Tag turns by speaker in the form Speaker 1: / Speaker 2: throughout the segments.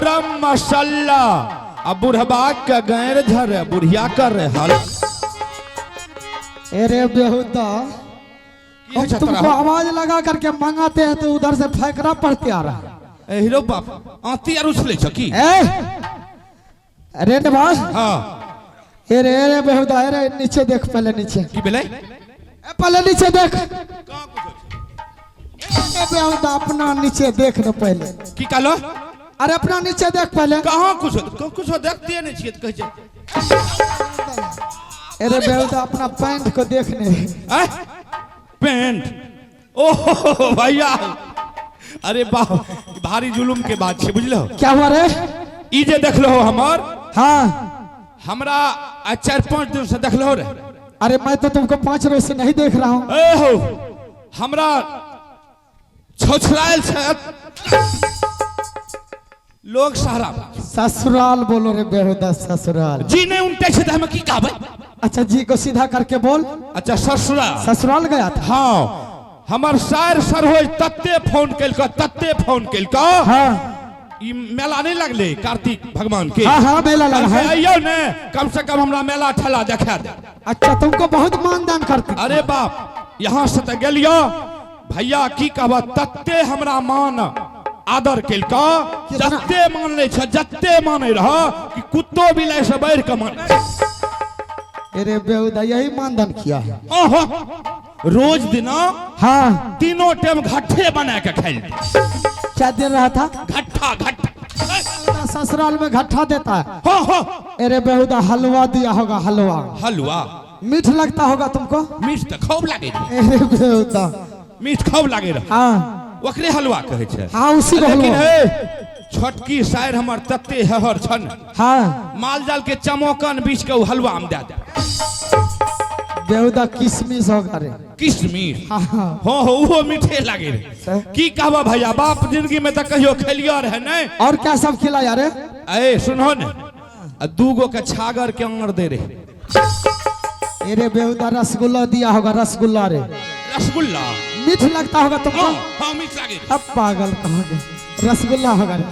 Speaker 1: गरम मसाला आ बुढ़बा के गैर झरे बुढ़िया कर रे हल।
Speaker 2: अरे बेहुदा,
Speaker 1: की
Speaker 2: हम
Speaker 1: होइ छै
Speaker 2: तुमको
Speaker 1: तोरा?
Speaker 2: आवाज लगा करके मंगाते हैं तो उधर से फैकरा पड़ते आ रहा है।
Speaker 1: ए हीरो बाप, आंती आर उछले छ की?
Speaker 2: ए अरे नवाज।
Speaker 1: हाँ।
Speaker 2: अरे अरे बेहुदा, अरे नीचे देख, पहले नीचे।
Speaker 1: की भेलै?
Speaker 2: ए, पहले नीचे देख।
Speaker 1: कहाँ कुछ होइ छै?
Speaker 2: ए बेहुदा, अपना नीचे देख न पहले।
Speaker 1: की कहलो?
Speaker 2: अरे अपना नीचे देख पहले।
Speaker 1: कहाँ कुछ कुछ देखते नहीं छियै तऽ कहै छै।
Speaker 2: अरे बेहुदा, अपना पैंट को देखने।
Speaker 1: आँय? पैंट? ओहो भैया, अरे बाप, भारी जुलुम के बात छै, बुझलो?
Speaker 2: क्या हुआ रे?
Speaker 1: ई जे देखलो हमर,
Speaker 2: हाँ।
Speaker 1: हमरा आइ 4-5 दिन से देखलो रे।
Speaker 2: अरे मैं तो तुमको 5 रोज से नहीं देख रहा हूँ।
Speaker 1: ए हो, हमरा छछरायल छै लोग सहरा।
Speaker 2: ससुराल बोलो रे बेहुदा, ससुराल।
Speaker 1: जी नहीं उनटे छै तऽ हम की कहबै?
Speaker 2: अच्छा, जी को सीधा करके बोल।
Speaker 1: अच्छा, ससुराल।
Speaker 2: ससुराल गया था?
Speaker 1: हाँ, हमर सार सर होय तत्ते फोन केलक, तत्ते फोन केलक।
Speaker 2: हाँ।
Speaker 1: ई मेला नहीं लगले कार्तिक भगवान के?
Speaker 2: हाँ हाँ, मेला लगा है।
Speaker 1: अइयो ने, कम से कम हमरा मेला ठेला देखा दे।
Speaker 2: अच्छा, तुमको बहुत मानदान करती।
Speaker 1: अरे बाप, यहाँ से तऽ गेलियो भैया, की कहब, तत्ते हमरा मान आदर केलक, जत्ते मान लै छ, जत्ते मानै रह कि कुत्तो बिलाइ से बढ़ि के मान।
Speaker 2: अरे बेहुदा, यही मानदान किया है?
Speaker 1: ओहो, रोज दिना।
Speaker 2: हाँ।
Speaker 1: तीनों टाइम घट्ठे बना के खाइल।
Speaker 2: क्या दे रहा था?
Speaker 1: घट्ठा, घट्ठा।
Speaker 2: ससुराल में घट्ठा देता है?
Speaker 1: हाँ हाँ।
Speaker 2: अरे बेहुदा, हलवा दिया होगा, हलवा।
Speaker 1: हलवा।
Speaker 2: मीठ लगता होगा तुमको?
Speaker 1: मीठ तऽ खूब लागे रहे।
Speaker 2: अरे बेहुदा।
Speaker 1: मीठ खूब लागे रहे।
Speaker 2: हाँ।
Speaker 1: ओकरे हलवा कहै छै।
Speaker 2: हाँ, उसी को
Speaker 1: लेकिन
Speaker 2: हलवा।
Speaker 1: हे, छोटकी साइर हमर तते हेहर छन।
Speaker 2: हाँ।
Speaker 1: माल जाल के चमोकन बीछ के ओ हलवा में दए दे।
Speaker 2: बेहुदा, किशमिश होगा रे।
Speaker 1: किशमिश।
Speaker 2: हाँ हाँ।
Speaker 1: हाँ हो, ओहो मीठे लागे रहे। की कहबा भैया, बाप जिंदगी में तऽ कहियो खेलियो रहे नहीं।
Speaker 2: और क्या सब खिलाया रे?
Speaker 1: ए सुनहो ने, आ दूगो के छागर के अंगर दे रहे।
Speaker 2: अरे बेहुदा, रसगुल्ला दिया होगा, रसगुल्ला रे।
Speaker 1: रसगुल्ला।
Speaker 2: मीठ लगता होगा तुमको?
Speaker 1: हाँ हाँ, मीठ लागे रहे।
Speaker 2: अब पागल कहाँ गए, रसगुल्ला होगा रे।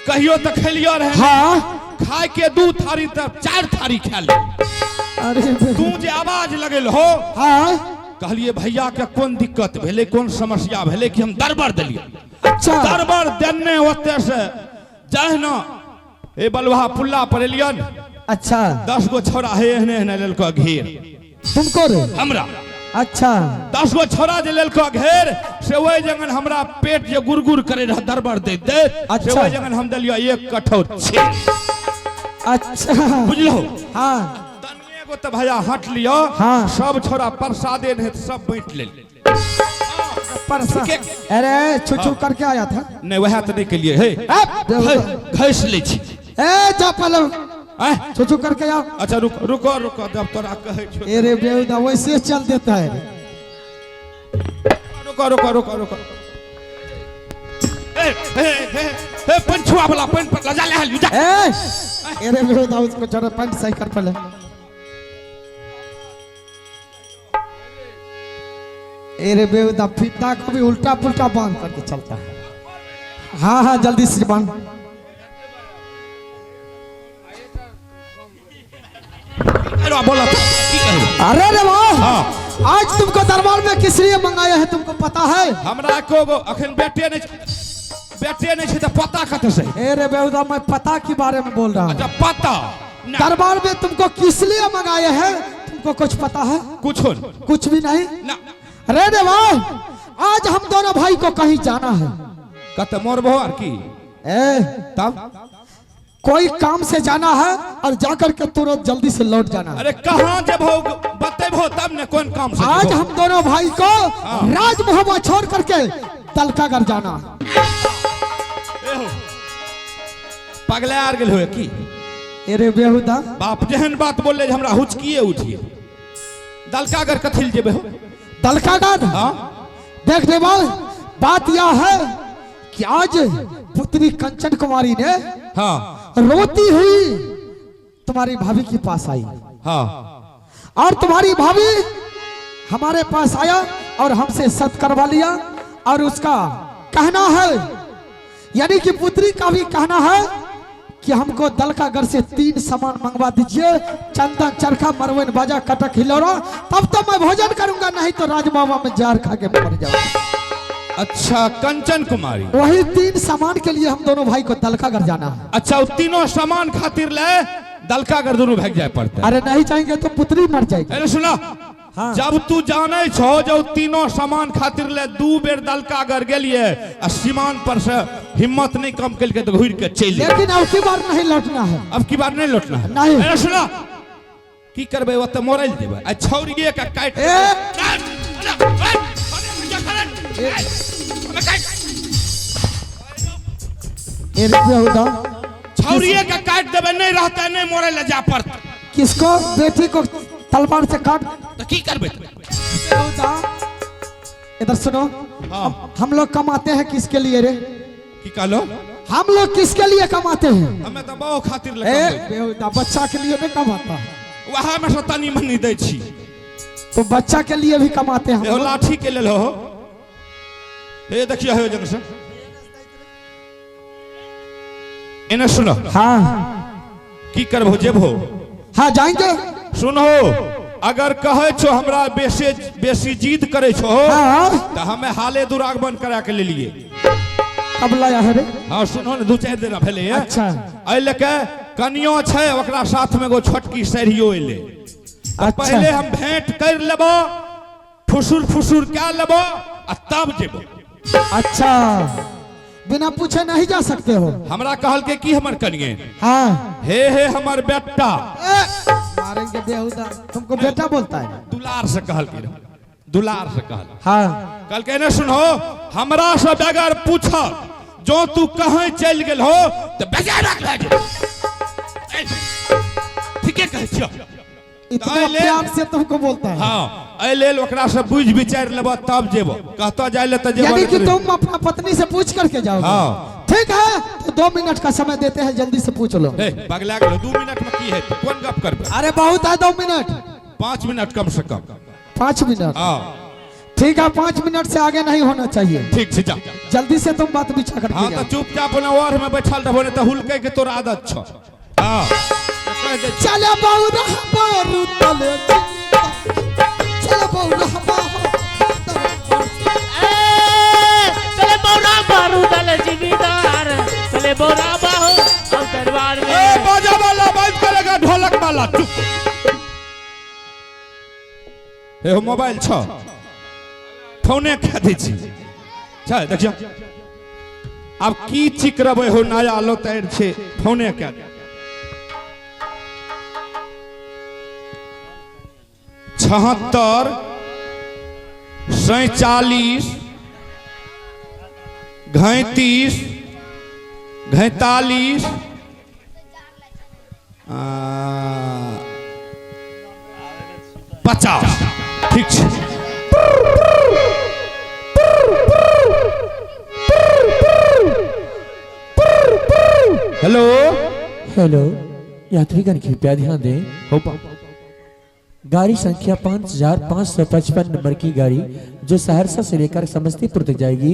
Speaker 1: कहियो तऽ खेलियो रहे।
Speaker 2: हाँ।
Speaker 1: खाय के 2 थारी तऽ 4 थारी खा ले।
Speaker 2: अरे
Speaker 1: तू जे आवाज लगेल हो।
Speaker 2: हाँ।
Speaker 1: कहलिए भैया के कोन दिक्कत भेलै, कोन समस्या भेलै कि हम दरबर देलियै।
Speaker 2: अच्छा।
Speaker 1: दरबर देने ओते से जहना ए बलुहा पुल्ला पर एलियन।
Speaker 2: अच्छा।
Speaker 1: 10 गो छोरा हे एहने एहने लेलको घेर।
Speaker 2: तुमको रे?
Speaker 1: हमरा।
Speaker 2: अच्छा।
Speaker 1: 10 गो छोरा जे लेलको घेर से ओहि जगन हमरा पेट जे गुरगुर करे रह दरबर दे दे।
Speaker 2: अच्छा।
Speaker 1: से ओहि जगन हम देलियो 1 कठौत छे।
Speaker 2: अच्छा।
Speaker 1: बुझलो?
Speaker 2: हाँ।
Speaker 1: तनिए गो तऽ भैया हट लियो।
Speaker 2: हाँ।
Speaker 1: सब छोरा प्रसादे नहीं तऽ सब बाँटि लेल।
Speaker 2: परसा। अरे छू छू करके आया था।
Speaker 1: नहीं, वह तऽ नहीं केलिए हे।
Speaker 2: ए,
Speaker 1: घसि लै छी।
Speaker 2: ए जा पहले।
Speaker 1: आँय?
Speaker 2: छू छू करके आओ।
Speaker 1: अच्छा रुको रुको रुको, जब तोरा कहै छौ।
Speaker 2: अरे बेहुदा, वैसे चल देता है।
Speaker 1: रुको रुको रुको रुको, ए ए ए ए पंछुआ वाला पेंट पर लजा ले हल जा।
Speaker 2: ए अरे बेहुदा, उसको छोड़ो, पैंट सही कर पहले। अरे बेहुदा, फीता को भी उल्टा पुल्टा बांध करके चलता है। हाँ हाँ, जल्दी से बांध।
Speaker 1: अरे बोला तो, की कहू?
Speaker 2: अरे रे वाह।
Speaker 1: हाँ।
Speaker 2: आज तुमको दरबार में किस लिए मंगाया है, तुमको पता है?
Speaker 1: हमरा एको गो अखन बेटे नहीं, बेटे नहीं छै तऽ पता कतऽ से?
Speaker 2: अरे बेहुदा, मैं पता के बारे में बोल रहा हूँ।
Speaker 1: अच्छा पता ना।
Speaker 2: दरबार में तुमको किस लिए मंगाया है, तुमको कुछ पता है?
Speaker 1: कुछो नहीं।
Speaker 2: कुछ भी नहीं?
Speaker 1: ना।
Speaker 2: अरे रे वाह, आज हम दोनों भाई को कहीं जाना है।
Speaker 1: कत मरबो आर की?
Speaker 2: ए
Speaker 1: तब
Speaker 2: कोई काम से जाना है और जाकर के तुरंत जल्दी से लौट जाना है।
Speaker 1: अरे कहाँ जब हो बतेबो तब ने कौन काम से
Speaker 2: आज
Speaker 1: जेबहो?
Speaker 2: हम दोनों भाई को राजमहोबा छोड़ करके तलकागर जाना है।
Speaker 1: एहो, पगला आर गेल होय की?
Speaker 2: अरे बेहुदा।
Speaker 1: बाप जेहन बात बोलले जे हमरा हुचकिए उठिए। दलकागर कथिल जेबे हो?
Speaker 2: तलकागर?
Speaker 1: हाँ।
Speaker 2: देख देवल, बात यह है कि आज पुत्री कंचन कुमारी ने
Speaker 1: हाँ।
Speaker 2: रोती हुई तुम्हारी भाभी के पास आई।
Speaker 1: हाँ।
Speaker 2: और तुम्हारी भाभी हमारे पास आया और हमसे सत करवा लिया और उसका कहना है यानी कि पुत्री का भी कहना है कि हमको दल का घर से 3 सामान मंगवा दीजिए, चंदन चरखा मरवन बाजा कटक हिलोरा, तब तो मैं भोजन करूंगा, नहीं तो राजमावा में जार खा के मर जाऊंगा।
Speaker 1: अच्छा कंचन कुमारी,
Speaker 2: वही 3 सामान के लिए हम दोनों भाई को दलका घर जाना है।
Speaker 1: अच्छा वो तीनों सामान खातिर ले दलका घर दोनों भाग जाए पड़ता है।
Speaker 2: अरे नहीं जाएंगे तो पुत्री मर जाएगी।
Speaker 1: अरे सुना,
Speaker 2: हाँ।
Speaker 1: जब तू जाने छो जब तीनों सामान खातिर ले 2 बेर दलका घर गेलिए आ सीमान पर से हिम्मत नहीं कम करके तो घूर के चल।
Speaker 2: लेकिन अब की बार नहीं लौटना है।
Speaker 1: अब की बार नहीं लौटना है।
Speaker 2: नहीं।
Speaker 1: अरे सुना, की करबे ओते मरल जेबे आ छौरिए के काट।
Speaker 2: ए! ए रुपया होता।
Speaker 1: छौरिए के काट देबे, नहीं रहते नहीं मरे ले जा पड़त।
Speaker 2: किसको? बेटी को तलवार से काट।
Speaker 1: तो की करबे?
Speaker 2: इधर सुनो,
Speaker 1: हाँ।
Speaker 2: हम लोग कमाते हैं किसके लिए रे?
Speaker 1: की कहलो?
Speaker 2: हम लोग किसके लिए कमाते हैं?
Speaker 1: हमें तो बहु खातिर ले
Speaker 2: ए
Speaker 1: कमाबै।
Speaker 2: बेहुदा, बच्चा के लिए नहीं कमाता है।
Speaker 1: वहाँ में से तनी मनी दै छी।
Speaker 2: तो बच्चा के लिए भी कमाते हैं हम
Speaker 1: एहो
Speaker 2: लोग।
Speaker 1: लाठी के लेल हो। हे देखियो हे जंग से। एने सुनो।
Speaker 2: हाँ।
Speaker 1: की करबो जेबो?
Speaker 2: हाँ जाएंगे।
Speaker 1: सुनो, अगर कहे छो हमरा बेसी बेसी जिद करे छो,
Speaker 2: हाँ।
Speaker 1: तो हमें हाले दुरागमन करा के ले लिए।
Speaker 2: कब लाया है रे?
Speaker 1: हाँ सुनो ने, 2-4 दिन भेले है।
Speaker 2: अच्छा।
Speaker 1: एहि लके कनियो छै, ओकरा साथ में एगो छोटकी सरियो एले।
Speaker 2: अच्छा।
Speaker 1: पहले हम भेंट कर लेबो, फुसुर फुसुर कए लेबो आ तब जेबो।
Speaker 2: अच्छा, बिना पूछे नहीं जा सकते हो।
Speaker 1: हमरा कहल के की हमर कनिए?
Speaker 2: हाँ।
Speaker 1: हे हे हमर बेटा।
Speaker 2: ए, मारेंगे बेहुदा, तुमको बेटा बोलता है।
Speaker 1: दुलार से कहल के, दुलार से कहल।
Speaker 2: हाँ।
Speaker 1: कहल के ने सुनो, हमरा से बगैर पूछ जो तू कहीं चल गेल हो तो बगैर रख ले। ठीके कहै छियो।
Speaker 2: इतना
Speaker 1: ले।
Speaker 2: प्यार से तुमको बोलता है।
Speaker 1: हाँ, एहि लेल ओकरा से बुझ विचार लेबो तब जेबो। कहतो जाय ले त जेबो।
Speaker 2: यानी कि तुम अपना पत्नी से पूछ करके जाओगे।
Speaker 1: हाँ।
Speaker 2: ठीक है, तो 2 मिनट का समय देते हैं, जल्दी से पूछ लो।
Speaker 1: हे बगला गेलो, 2 मिनट में की है? कोन गप करबे?
Speaker 2: अरे बहुत है 2 मिनट।
Speaker 1: 5 मिनट कम से कम।
Speaker 2: 5 मिनट?
Speaker 1: हाँ।
Speaker 2: ठीक है, 5 मिनट से आगे नहीं होना चाहिए।
Speaker 1: ठीक छै, जा।
Speaker 2: जल्दी से तुम बात बिचा करके
Speaker 1: हाँ,
Speaker 2: जाओ।
Speaker 1: तो चुपचाप अपना ओर में बैठल रहबो, नहीं तो हुलकै के तोर आदत छौ। हाँ। कह दे।
Speaker 2: चले बौरा बारू तले, चले बौरा बारू।
Speaker 3: चले बौरा बारू तले जिमीदार, चले बौरा बाहु हम दरबार में।
Speaker 1: ए बाजा वाला बंद करेगा, ढोलक वाला चुप। हे हो मोबाइल छौ, फोने खा दै छी। छै देखियो अब की चिकरबै हो, नया लोतैर छै, फोने के। 76 47 37 39 50। ठीक छै। हेलो
Speaker 4: हेलो, यात्रीगण कृपया ध्यान दें।
Speaker 1: हो पा।
Speaker 4: गाड़ी संख्या 5555 नंबर की गाड़ी जो सहरसा से लेकर समस्तीपुर तक जाएगी,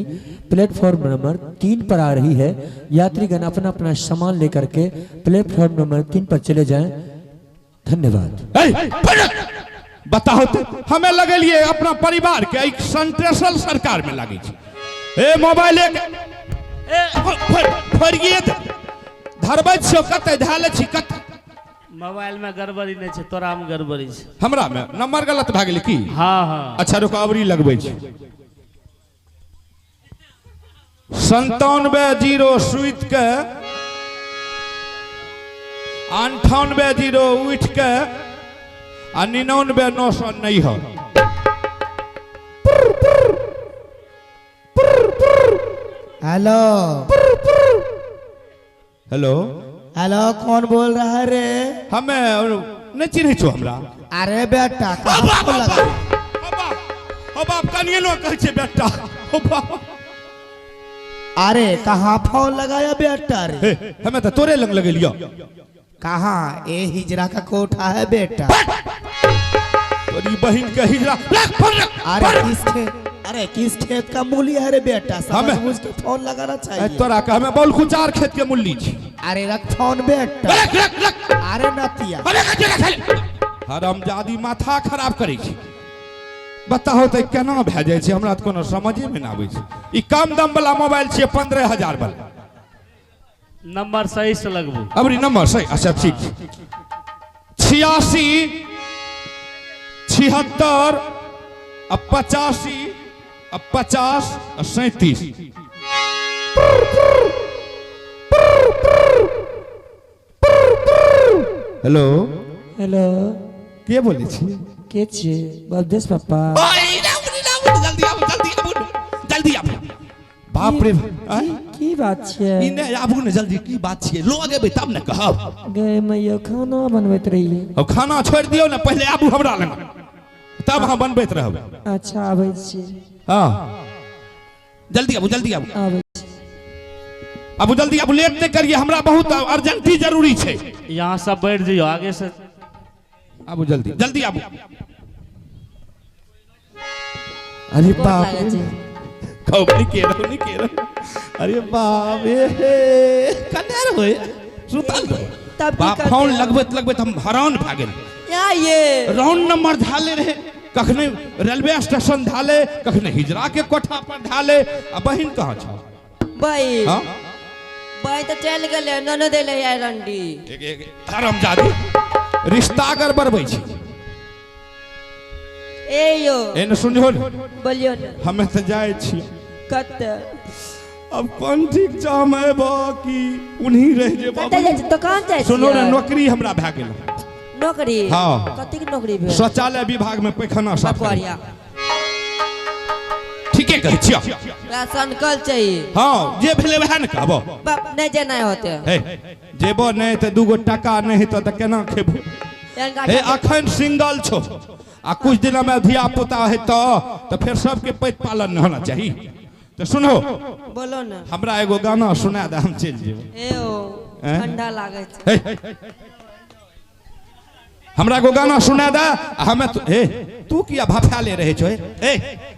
Speaker 4: प्लेटफॉर्म नंबर 3 पर आ रही है। यात्रीगण अपना अपना सामान लेकर के प्लेटफॉर्म नंबर 3 पर चले जाएं। धन्यवाद।
Speaker 1: बताओ तो हमें लगलिए अपना परिवार के एक सेंट्रल सरकार में लगे छै। ए मोबाइल एक फरिए धरबै छियो कते धैले छी कते।
Speaker 3: मोबाइल में गड़बड़ी नहीं छै, तोरा में गड़बड़ी छै।
Speaker 1: हमरा में नंबर गलत भए गेलै की?
Speaker 3: हाँ हाँ।
Speaker 1: अच्छा रुको, अबरी लगबै छी। 97 0 सुति के 98 0 उठ के आ 99 900 नहीं हो।
Speaker 5: हेलो
Speaker 1: हेलो
Speaker 5: हेलो, कौन बोल रहा है रे?
Speaker 1: हमें नहीं चिन्है छो हमरा।
Speaker 5: अरे बेटा कहाँ फोन लगा?
Speaker 1: ओ बाप कनिए लो कहै छै बेटा। ओ बाप।
Speaker 5: अरे कहाँ फोन लगाया बेटा रे?
Speaker 1: हे हमें तो तोरे लग लगेलियो।
Speaker 5: कहाँ? ए हिजरा का कोठा है बेटा।
Speaker 1: तोरी बहिन के हिजरा। रख, फोन रख,
Speaker 5: अरे किसके अरे किस खेत का मूली है रे बेटा, समझ बुझ के फोन लगाना चाहिए।
Speaker 1: तोरा के हमें बौलकुचार खेत के मूली छी।
Speaker 5: अरे रख फोन बेटा।
Speaker 1: रख रख रख।
Speaker 5: अरे नतिया।
Speaker 1: अरे हरामजादी माथा खराब करै छी। बताहो तऽ केना भए जाइ छै, हमरा तऽ कोनो समझे मे नहि आबै छै। ई कम दाम वाला मोबाइल छियै, 15,000 वाला।
Speaker 3: नंबर सही से लगबू।
Speaker 1: अबरी नंबर सही। अच्छा ठीक छै। 86 76 आ 85 आ 50 आ 37। हेलो
Speaker 4: हेलो,
Speaker 1: के बोलै छी?
Speaker 4: के छियै? अवधेश पप्पा।
Speaker 1: जल्दी आबू, जल्दी आबू, जल्दी आबू। बाप रे,
Speaker 4: की बात छियै?
Speaker 1: ई नहि आबू ने जल्दी। की बात छियै? लग एबै तब ने कहब।
Speaker 4: गए मैया खाना बनबैत रहियै।
Speaker 1: अब खाना छोड़ि दियौ ने, पहिले आबू हमरा लग, तब अहाँ बनबैत रहब।
Speaker 4: अच्छा आबै छी।
Speaker 1: हाँ जल्दी आबू, जल्दी आबू।
Speaker 4: आबै छी।
Speaker 1: आबू जल्दी आबू, लेट नहि करियै, हमरा बहुत अर्जेंटी जरूरी छै।
Speaker 3: यहाँ सब बैठ जइयो आगे से।
Speaker 1: आबू जल्दी जल्दी आबू।
Speaker 5: अरे बाप रे,
Speaker 1: खबर के रहो नहीं के रहो। अरे बाप रे, कने रहो सुतल रहो।
Speaker 6: तब की
Speaker 1: बाप
Speaker 6: करते
Speaker 1: फोन
Speaker 6: हो?
Speaker 1: लगबैत लगबैत हम हैरान भए गेल।
Speaker 6: या ये
Speaker 1: राउंड नंबर धाले रहे, कखने रेलवे स्टेशन धाले, कखने हिजरा के कोठा पर धाले। आ बहिन कहाँ छौ?
Speaker 6: बहिन
Speaker 1: हाँ?
Speaker 6: बहिन तऽ चलि गेलै ननद एलै यार रंडी।
Speaker 1: एक एक हरामजादी रिश्ता गड़बड़बै छै।
Speaker 6: ए यो
Speaker 1: एने सुनियो ने,
Speaker 6: बोलियो ने।
Speaker 1: हमे तऽ जाइ छियै।
Speaker 6: कतऽ?
Speaker 1: अब कोन ठीक छ, हम एबो कि उन्हीं रहि जेबो?
Speaker 6: कतऽ जाइ छी? दोकान जाइ
Speaker 1: सुनो ने,
Speaker 6: छियै?
Speaker 1: नौकरी हमरा भए गेल।
Speaker 6: नौकरी?
Speaker 1: हाँ।
Speaker 6: कतेक नौकरी भेल?
Speaker 1: शौचालय विभाग में पैखाना साफ करै।
Speaker 6: बढ़िया।
Speaker 1: ठीके कहै छियै।
Speaker 6: तोरा सनकल चाहिए।
Speaker 1: हाँ जे भेलै वएह ने कहबो।
Speaker 6: बाप नहीं जेना होते।
Speaker 1: हे जेबो नहि तऽ दूगो टका नहि हेतौ तऽ केना खेबो? हे अखन सिंगल छो आ कुछ दिन में धिया पुता हेतौ तऽ फेर सबके पैत पालन नहि होना चाही। तऽ सुनो
Speaker 6: बोलो ना।
Speaker 1: हमरा एगो गाना सुना दे, हम चलि जेबै।
Speaker 6: ए ओ ठंडा लागै छै।
Speaker 1: हे हमरा एगो गाना सुना दे हमें। हे तू किया भफाले रहै छो? हे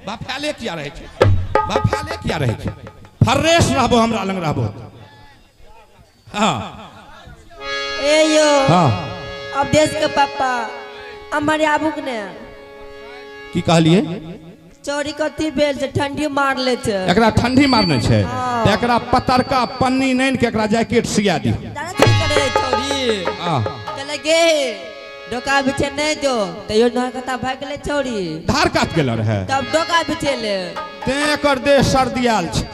Speaker 1: भफाले किया रहै छो? भफाले किया रहै छो? फ्रेश रहबो, हमरा लग रहबो। हाँ
Speaker 6: ए यो
Speaker 1: हाँ
Speaker 6: अब देश के पापा हमारे आबू के ने।
Speaker 1: की कहलिए?
Speaker 6: चोरी कथी भेल छै? ठंडी मार ले छै।
Speaker 1: एकरा ठंडी मारने छै
Speaker 6: हाँ।
Speaker 1: तऽ एकरा पतरका पन्नी नानि के एकरा जैकेट सिया दी।
Speaker 6: जाने की करे चोरी?
Speaker 1: हाँ
Speaker 6: चले गे डोका बिछे नहीं दो तैयो नहर कता भाग गेलै चोरी।
Speaker 1: धार काट गेल रहे
Speaker 6: तब डोका बिछे ले।
Speaker 1: तें एकर देह सर्दियाल छै।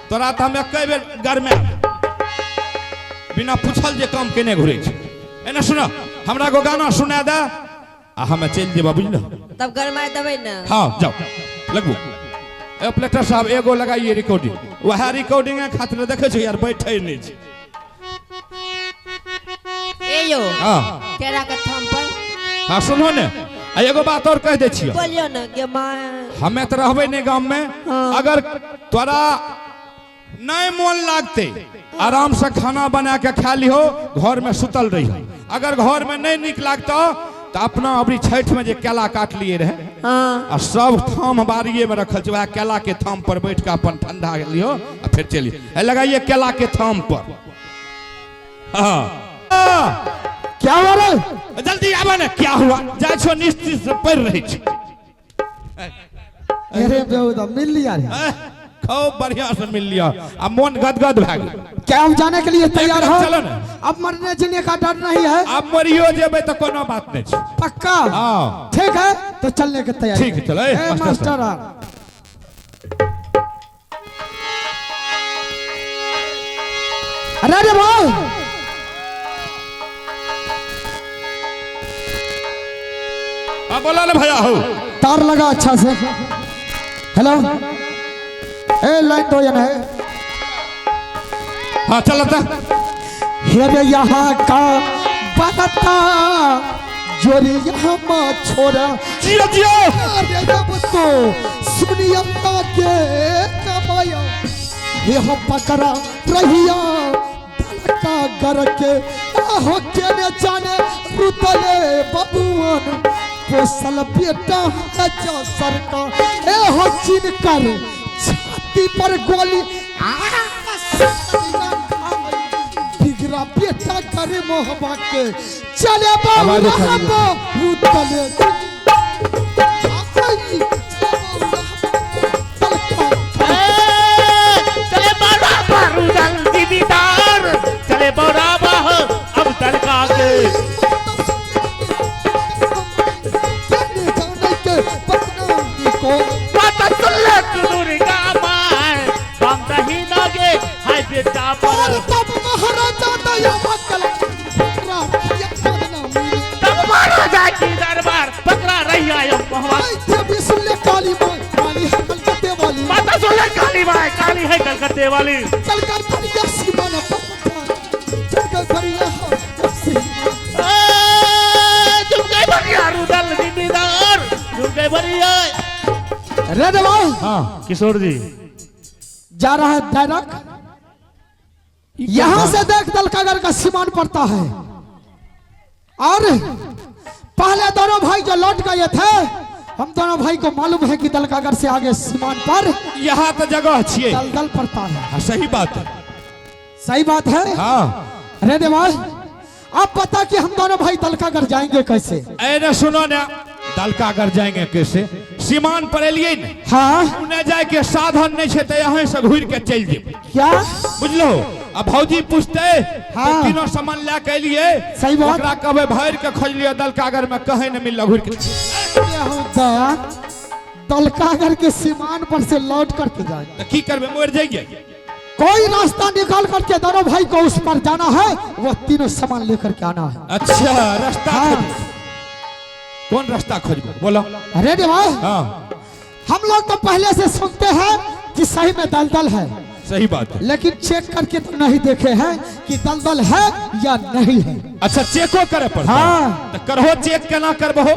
Speaker 1: तोरा तऽ हम एके बेर गरमे बिना पूछल जे काम केने घुरै छै। एने सुन, हमरा एगो गाना सुना दे आ हमे चलि जेबा, बुझल?
Speaker 6: तब गरमाय देबै ने।
Speaker 1: हाँ जाओ लगबू। ए ऑपरेटर साहब एगो लगाइए रिकॉर्डिंग। वएह रिकॉर्डिंग खातिर देखै छै यार बैठे नहि छै।
Speaker 6: ए यो
Speaker 1: हाँ
Speaker 6: केरा के थम पर।
Speaker 1: हाँ सुनो ने, आ एगो बात और कह दै छियै।
Speaker 6: बोलियो ने गे माँ।
Speaker 1: हमे तऽ रहबै नहि गाम में।
Speaker 6: हाँ।
Speaker 1: अगर तोरा नहीं मोन लागते आराम से खाना बना के खा लिहो, घर में सुतल रही। अगर घर में नहीं निक लागतो तो अपना अबरी छठ में जे केला काट लिए रहे
Speaker 6: हाँ
Speaker 1: आ सब थाम बारिये में रखल छै, वएह केला के थाम पर बैठ के अपन ठंडा लियो आ फिर चलिए। लगाइए केला के थाम पर। हाँ
Speaker 2: क्या हुआ रे?
Speaker 1: जल्दी आबे ने। क्या हुआ? जाइ छो निश्चित से पढ़ि रही छी।
Speaker 2: अरे बेहुदा मिल लिया रे।
Speaker 1: खूब बढ़िया से मिल लिया आ मन गदगद भए गेल।
Speaker 2: क्या हम जाने के लिए तैयार हो?
Speaker 1: चलो ना।
Speaker 2: अब मरने जीने का डर नहीं है।
Speaker 1: अब मरियो जेबै तऽ कोनो बात नहीं छै।
Speaker 2: पक्का?
Speaker 1: हाँ
Speaker 2: ठीक है तो चलने के तैयारी।
Speaker 1: ठीक है, चलो, ए,
Speaker 2: ए,
Speaker 1: मास्टर
Speaker 2: मास्टर आ। अरे अरे भाई
Speaker 1: हाँ बोला ना भैया हो।
Speaker 2: तार लगा अच्छा से। हेलो ए लाइन दो जन है।
Speaker 1: हाँ चलता।
Speaker 2: हेरे यहाँ का बनता जोरी यहाँ माँ छोरा।
Speaker 1: जियो जियो।
Speaker 2: अरे जब तो सुनिया के कमाया हे हम पकड़ा रहिया दलका गर के आहो के ने जाने रुतले बबुअन। पोसल बेटा है जो सरकार ए हो जिनकर छाती पर गोली आ, बिगड़ा बेटा करे मोहब्बत के चले बाबू
Speaker 1: आवाज उठा
Speaker 2: रहबो रुतले
Speaker 3: चले बौरा बारूदल जिमीदार चले बौरा बाह अब तड़का के माता सुन ले तू दुर्गा माय बांग ही नागे हाय बेटा पर
Speaker 2: तब महाराजा दया बकला
Speaker 3: तब महाराजा की दरबार पकड़ा रही आयो मोहवा
Speaker 2: काली माँ काली है कलकत्ते वाली
Speaker 3: माता सुन ले काली माय काली है कलकत्ते वाली
Speaker 2: चल कर फरिया सीमा न चल कर फरिया सीमा
Speaker 3: झुमके भरिया रुदल जिमीदार झुमके भरिया
Speaker 2: रे देवा
Speaker 1: हाँ
Speaker 3: किशोर जी
Speaker 2: जा रहा है डायरेक्ट यहां से देख दलकागर का सीमान पड़ता है और पहले दोनों भाई जो लौट गए थे, हम दोनों भाई को मालूम है कि दलकागर से आगे सीमान पर
Speaker 1: यहाँ तो जगह छिए।
Speaker 2: दलदल पड़ता है।
Speaker 1: हाँ, सही बात है।
Speaker 2: सही बात है।
Speaker 1: हाँ
Speaker 2: अरे देवास, आप बता कि हम दोनों भाई दलकागर जाएंगे कैसे?
Speaker 1: अरे सुनो ना, दलकागर जाएंगे कैसे? सीमान पर एलिए ने।
Speaker 2: हाँ
Speaker 1: उन्हें जाए के साधन नहीं छे तो यहाँ से घूर के चल जेबै।
Speaker 2: क्या
Speaker 1: बुझलो? आ भौजी पूछते
Speaker 2: हाँ।
Speaker 1: तो तीनों सामान लए के एलिए।
Speaker 2: सही बात।
Speaker 1: ओकरा कहबै भर के खोज लियो दलकागर में कहीं न मिलल घूर के।
Speaker 2: यहूदा दलकागर के सीमान पर से लौट करके जाएंगे।
Speaker 1: तो की करबै, मर जाइए?
Speaker 2: कोई रास्ता निकाल करके दोनों भाई को उस पर जाना है, वो तीनों सामान लेकर के आना है।
Speaker 1: अच्छा रास्ता
Speaker 2: हाँ।
Speaker 1: खोजबै। कौन रास्ता खोजबै बोलो?
Speaker 2: अरे देवा,
Speaker 1: हाँ
Speaker 2: हम लोग तो पहले से सुनते हैं कि सही में दलदल है,
Speaker 1: सही बात है,
Speaker 2: लेकिन चेक करके तो नहीं देखे हैं कि दलदल है या नहीं है।
Speaker 1: अच्छा चेको करे पड़ता।
Speaker 2: हाँ।
Speaker 1: तो करहो चेक केना करबहो?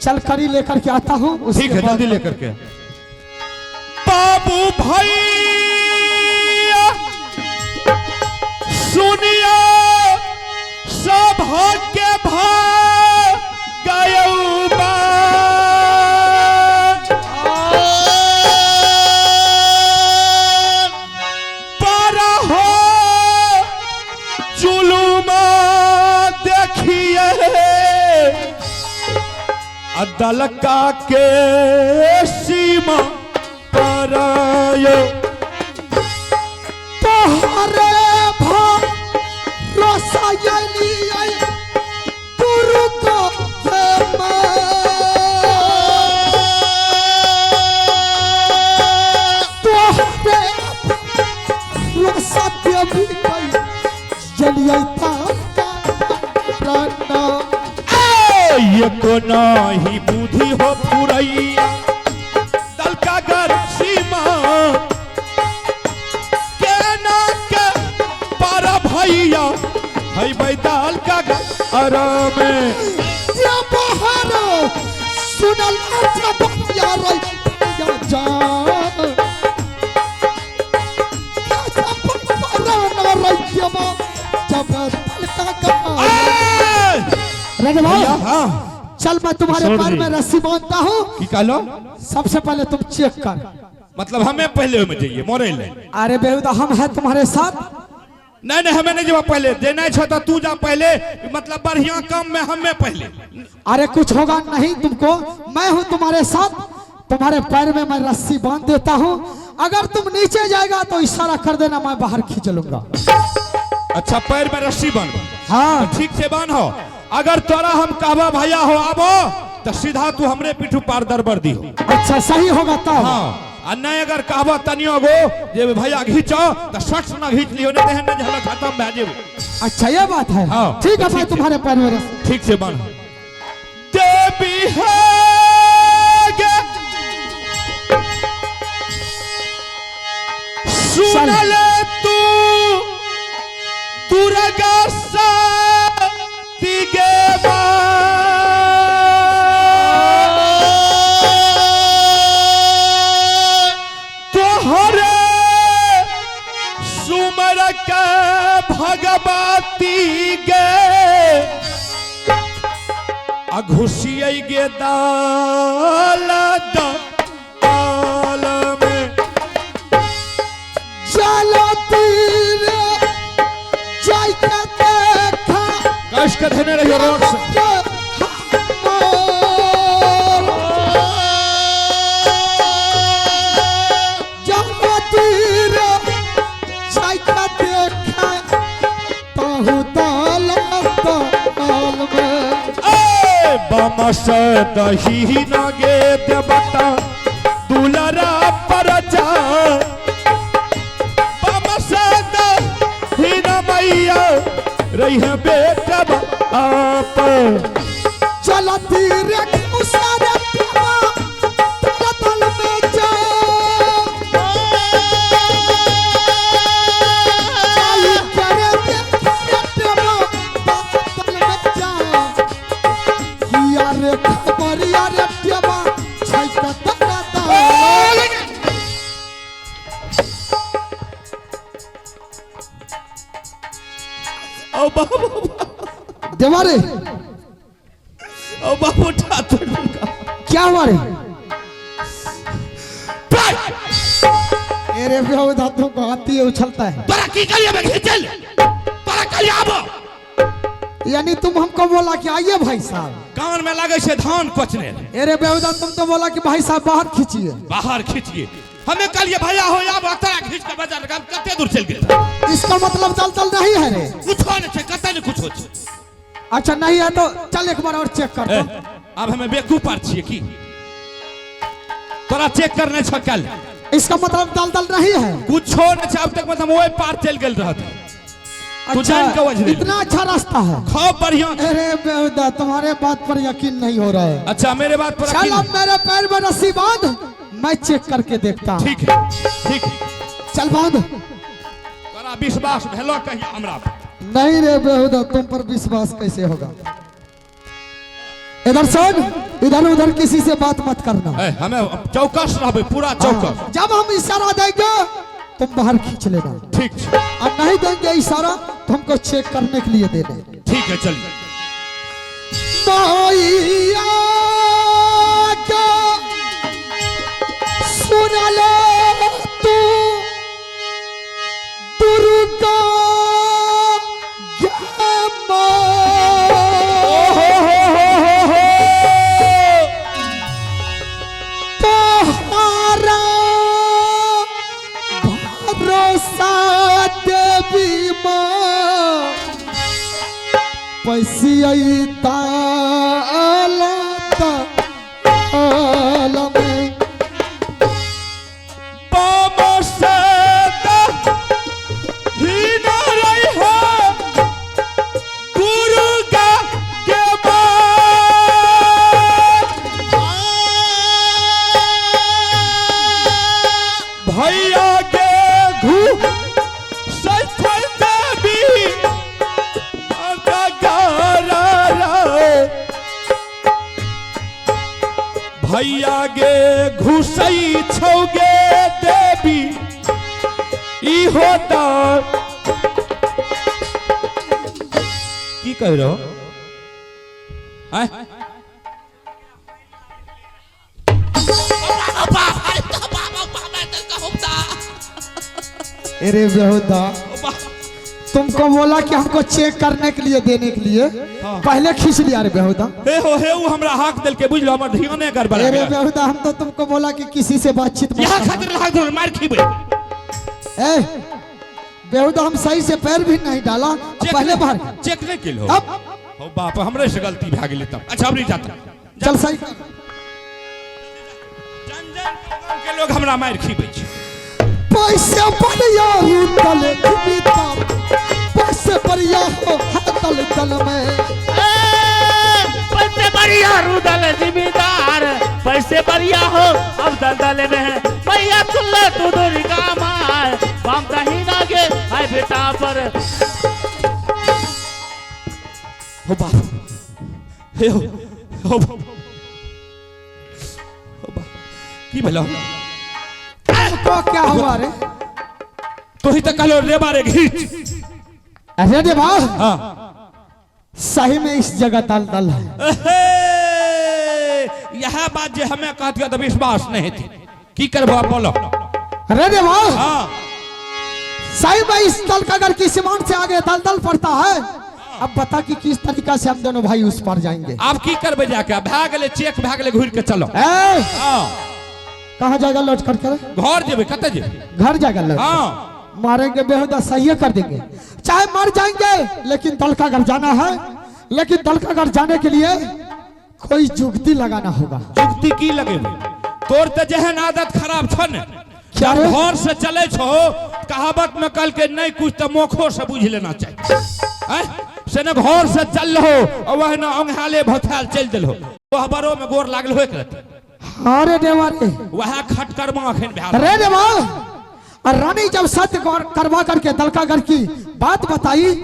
Speaker 2: चल करी लेकर के आता हूँ। उसके
Speaker 1: ठीक है,
Speaker 2: बाद-
Speaker 1: जल्दी लेकर के। बाबू भैया सुनियो, सभा के भाग गयौ बा। पर हो जुलुम देखिए अदलका के सीमा पर आयो।
Speaker 2: तोहरे भरोसा यली गुरु को तोहरे भरोसा देवी जलिए
Speaker 1: ये को नाही बुद्धि हो फुरैया दलकागर सीमा के ना के पार भैया है भाई दलकागर आराम।
Speaker 2: सुनल अच्छा बतिया रे या जान
Speaker 1: भैया हाँ
Speaker 2: चल मैं तुम्हारे
Speaker 3: किशोर
Speaker 2: पैर
Speaker 3: जी।
Speaker 2: में रस्सी बांधता हूँ।
Speaker 1: की कहलो?
Speaker 2: सबसे पहले तुम चेक कर।
Speaker 1: मतलब हमें पहले में जाइए मोरे ले?
Speaker 2: अरे बेहुदा, हम हैं तुम्हारे साथ।
Speaker 1: नहीं नहीं हमें नहीं जावा पहले, देना छो तो तू जा पहले, मतलब बढ़िया काम में हमें पहले।
Speaker 2: अरे कुछ होगा नहीं तुमको, मैं हूँ तुम्हारे साथ। तुम्हारे पैर में मैं रस्सी बांध देता हूँ, अगर तुम नीचे जाएगा तो इशारा कर देना, मैं बाहर खींच लूंगा।
Speaker 1: अच्छा पैर में रस्सी बांध।
Speaker 2: हाँ
Speaker 1: ठीक से बांधो। अगर तोरा हम कहबा भैया हो आबो तो सीधा तू हमरे पीठू पार दरबर दिहो।
Speaker 2: अच्छा सही होगा तब।
Speaker 1: हाँ आ नहीं अगर कहबा तनियो गो जे भैया घींचो तो सट ना घींच लियो, नहीं तेहन नहीं झलक खत्म भए जेबो।
Speaker 2: अच्छा ये बात है।
Speaker 1: हाँ,
Speaker 2: ठीक है,
Speaker 1: ठीक
Speaker 2: मैं
Speaker 1: है।
Speaker 2: तुम्हारे पैर में रस्सी
Speaker 1: ठीक से बांधो। देवी है गे सुन ले तू दुर्गा सती गे तोहरे सुमर के भगवती गे आ घुसियै गे दाल दाल में।
Speaker 2: चलो तीरे जाय के देखा
Speaker 1: कस के धेने रहियो रोड से।
Speaker 2: चलो तीरे जाय के देखा ताहू दाल दाल में।
Speaker 1: ए बम से दही न गे देवता दुलरा पर जा, बम से दही न मैया रही है बेटा आप।
Speaker 2: चलो तीरे मुसारे प्रेमा तेरा तल में जा, चल करे तेरे प्रेमा तल में जा, किया रे खबरिया रे प्रेमा छै का तला तल।
Speaker 1: ओ बाबू
Speaker 2: देवारे
Speaker 1: ओ बाबू ठाकुर
Speaker 2: क्या हुआ रे? अरे बेहुदा तुमको आती है उछलता है।
Speaker 1: तोरा की करिए बे घिचल, तोरा कहिए आबो।
Speaker 2: यानी तुम हमको बोला कि आइए भाई साहब,
Speaker 1: कान में लगे छे धान कोचने।
Speaker 2: अरे बेहुदा तुम तो बोला कि भाई साहब बाहर खींचिए।
Speaker 1: बाहर खींचिए, हमें कहलिए भैया हो आब तोरा खींच के बाजार हम कते दूर चल गेल।
Speaker 2: इसका मतलब दल दल नहीं है रे।
Speaker 1: कुछो नहीं छे, कते नहीं कुछो छे।
Speaker 2: अच्छा नहीं है तो चल एक बार और चेक कर
Speaker 1: ए,
Speaker 2: दो।
Speaker 1: अब हमें बेवकूफ आर छिए की तोरा चेक करने छ कल।
Speaker 2: इसका मतलब दल दल नहीं है।
Speaker 1: कुछो नहीं छे अब तक, मतलब ओहि पार चल गेल रहत। तू जान के वजह।
Speaker 2: इतना अच्छा रास्ता है,
Speaker 1: खूब बढ़िया।
Speaker 2: अरे बेहुदा तुम्हारे बात पर यकीन नहीं हो रहा है।
Speaker 1: अच्छा मेरे बात पर
Speaker 2: चल
Speaker 1: यकीन।
Speaker 2: अब मेरे पैर में रस्सी बांध, मैं चेक करके देखता हूँ।
Speaker 1: ठीक है ठीक है,
Speaker 2: चल बांध।
Speaker 1: तोरा विश्वास भेलो कहिया हमरा पर?
Speaker 2: नहीं रे बेहुदा तुम पर विश्वास कैसे होगा। इधर सुन, इधर उधर किसी से बात मत करना।
Speaker 1: ए, हमें चौकस रहबे, पूरा चौकस।
Speaker 2: हाँ, जब हम इशारा देंगे तुम बाहर खींच लेना।
Speaker 1: ठीक है।
Speaker 2: और नहीं देंगे इशारा तो हमको चेक करने के लिए देने।
Speaker 1: ठीक है चलिए।
Speaker 2: मैया के सुन ले तू दुर्गा गे माँ।
Speaker 1: हो हो हो हो हो
Speaker 2: तोहारा भरोसा देवी माँ, पैसिया ताल ताल में।
Speaker 1: बम से दही न रही है दुर्गा के माँ। भैया के घू सफल देवी भैया गे घुसई छौगे देवी इहो दार। की कह रहो आय?
Speaker 2: अरे बेहुदा तुमको बोला कि हमको चेक करने के लिए देने के लिए, पहले खींच लिया रे बेहुदा।
Speaker 1: हे हो हे उ हमरा हाक देल के बुझलो हमर ध्याने गड़बड़ा
Speaker 2: अरे
Speaker 1: गेल।
Speaker 2: बेहुदा हम तो तुमको बोला कि किसी से बातचीत मत
Speaker 1: यहाँ
Speaker 2: करना।
Speaker 1: खातिर हाक देल मार खीबे।
Speaker 2: ए बेहुदा हम सही से पैर भी नहीं डाला, अब पहले बाहर
Speaker 1: चेक नहीं केलो।
Speaker 2: अब
Speaker 1: हो बाप हमरे से गलती भए गेलै तब। अच्छा अब नहीं जाता।
Speaker 2: चल सही।
Speaker 1: जन जन गांव के लोग हमरा मार खीबै छै।
Speaker 2: पैसे बढ़िया तल भीतर, पैसे बढ़िया हो तल तल में।
Speaker 3: पैसे बढ़िया रुदल जिम्मेदार, पैसे बढ़िया हो अब दलदल में है। मैया सुन ले तू दुर्गा मार, बाम दही नागे आय बेटा पर।
Speaker 1: हो बाप हे हो हो बाप हो बाप की भेलो?
Speaker 2: तुमको क्या हुआ रे?
Speaker 1: तोही तो कहलो रे बारे घीच।
Speaker 2: अरे देवा
Speaker 1: हाँ
Speaker 2: सही में इस जगह दल दल है।
Speaker 1: एहे। यह बात जे हमें कहतियो तो विश्वास नहीं थी। की करबो बोलो।
Speaker 2: अरे रे वाह।
Speaker 1: हाँ
Speaker 2: सही भाई, इस तलकागढ़ की सीमान से आगे दलदल पड़ता है। अब बता कि किस तरीका से हम दोनों भाई उस पर जाएंगे।
Speaker 1: आप की करबे जाके? भए गेलै चेक, भए गेलै, घुर के चलो।
Speaker 2: ए,
Speaker 1: हाँ
Speaker 2: कहाँ जाएगा लौट कर के?
Speaker 1: घर जेबे, कतऽ जेबे?
Speaker 2: घर जाएगा लौट।
Speaker 1: हाँ
Speaker 2: मारेंगे बेहुदा सही कर देंगे, चाहे मर जाएंगे, लेकिन तलकागढ़ जाना है। लेकिन तलकागढ़ जाने के लिए कोई जुगती लगाना होगा।
Speaker 1: जुगती की लगेबे? तोर तऽ जेहन आदत खराब छ ने,
Speaker 2: क्या रे?
Speaker 1: घर से चले छो, कहावत में कल के नहीं कुछ तो मोखो से बुझ लेना चाहिए। हैं? से न घर से चल रहो और वह न अंघाले भथाल चल दिल हो, कोहबरो में गोर लागल होय करत।
Speaker 2: अरे देवा रे,
Speaker 1: वह खटकरमा अखन भए।
Speaker 2: अरे देवा। और रानी जब सत्य करवा करके तलकागढ़ की बात बताई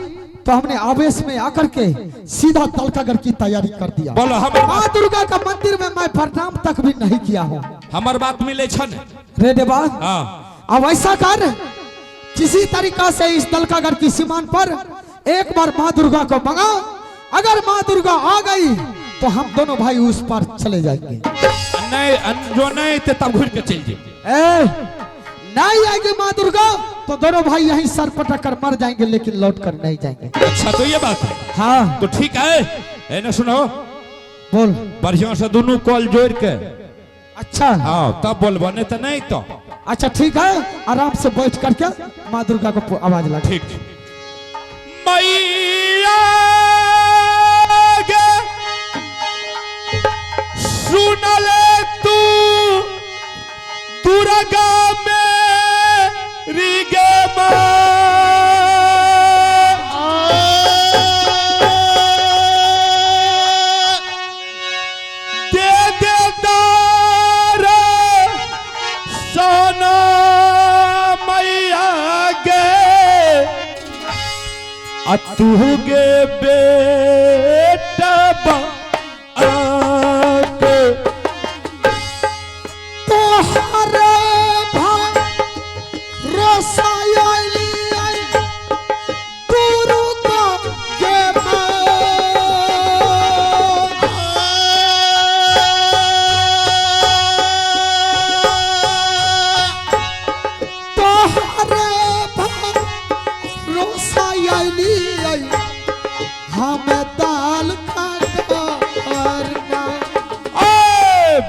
Speaker 2: तो हमने आवेश में आकर के सीधा तलकागढ़ की तैयारी कर दिया।
Speaker 1: बोलो हमर
Speaker 2: माँ दुर्गा का मंदिर में मैं प्रणाम तक भी नहीं किया हूँ।
Speaker 1: हमर बात मिले छ ने?
Speaker 2: रे देवा,
Speaker 1: हाँ
Speaker 2: अब ऐसा कर, किसी तरीका से इस तलकागढ़ की सीमान पर एक बार माँ दुर्गा को मंगा। अगर माँ दुर्गा आ गई तो हम दोनों भाई उस पर चले जाएंगे।
Speaker 1: नहीं जो नहीं तो तब घुर के चल जेबे।
Speaker 2: ए, नहीं आएगी माँ दुर्गा तो दोनों भाई यहीं सर पटक कर मर जाएंगे, लेकिन लौट कर नहीं जाएंगे।
Speaker 1: अच्छा तो ये बात है।
Speaker 2: हाँ
Speaker 1: तो ठीक है, है ना? सुनो।
Speaker 2: बोल।
Speaker 1: बढ़िया से दोनों कॉल जोड़ के।
Speaker 2: अच्छा।
Speaker 1: हाँ तब बोलबो, नहीं तो नहीं तो।
Speaker 2: अच्छा ठीक है, आराम से बैठ करके माँ दुर्गा को आवाज लगा।
Speaker 1: ठीक। मैया गे सुनले तू दुर्गा मेरी गे माँ। दे दे दार सोना मैया गे, आ तू गे बेटा आके
Speaker 2: तोहरे भरोसा आइली दुर्गा के माँ। तोहरे भरोसा आइली हम दाल का करना।
Speaker 1: ए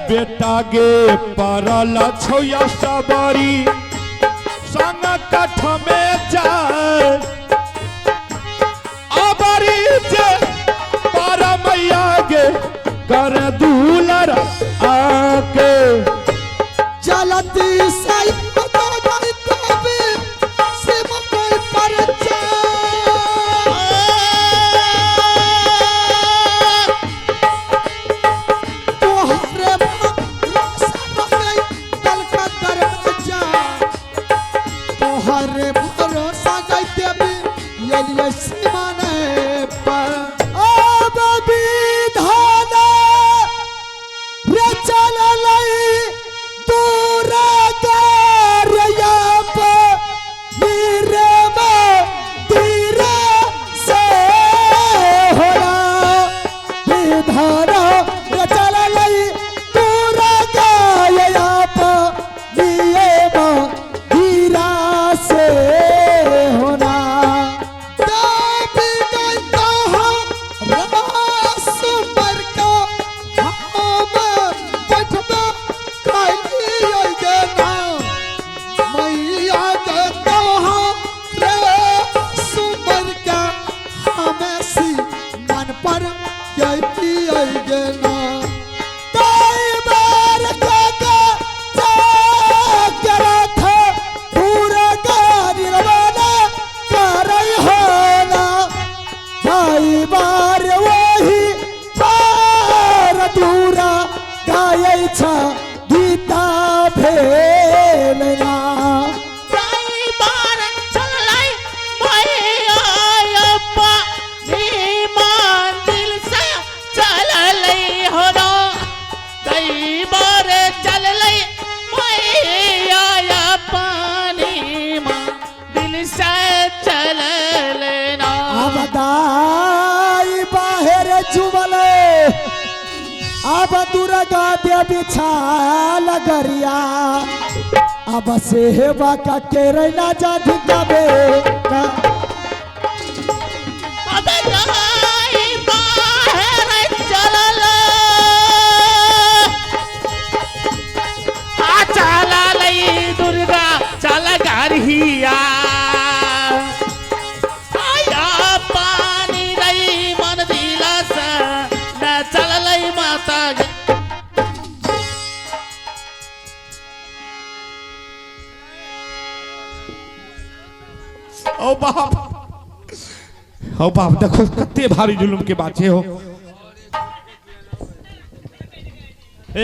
Speaker 1: बेटा गे परल छौया सबरी संग कठ में जाए अबरी जे पर मैया गे कर दूलर आके।
Speaker 2: जलती सही बता गई तब सिमर पर जा। तोहरे भरोसा गई दल का दरवाजा, तोहरे भरोसा गई देवी ये सीमाने पर। अब विधान रे चललै दुर्गा रे आप वीर मंदिर से होला। विधान रे चललै दुर्गा आप वीर मंदिर से होना। देवी गई रास पर का हम बैठबे कैलियै गे ना। मैया के तोहरे सुमर के हमें सी मन पर कैलियै गे ना। ताई बार के चक्रथ पूरा निर्वाण करै होना। भाई बार वही पार दूरा गाय छ गीता भेलना। अब दाई बाहर जुमले अब दुर्गा देवी छाल गरिया अब सेवा का केरला जाधि कबे का
Speaker 3: अबे जाई बाहर चलल आ चला लई दुर्गा चल गरहिया आया पानी रई मन दिला से न चललई माता गे।
Speaker 1: ओ बाप, ओ बाप, देखो कते भारी जुलुम के बात छै हो।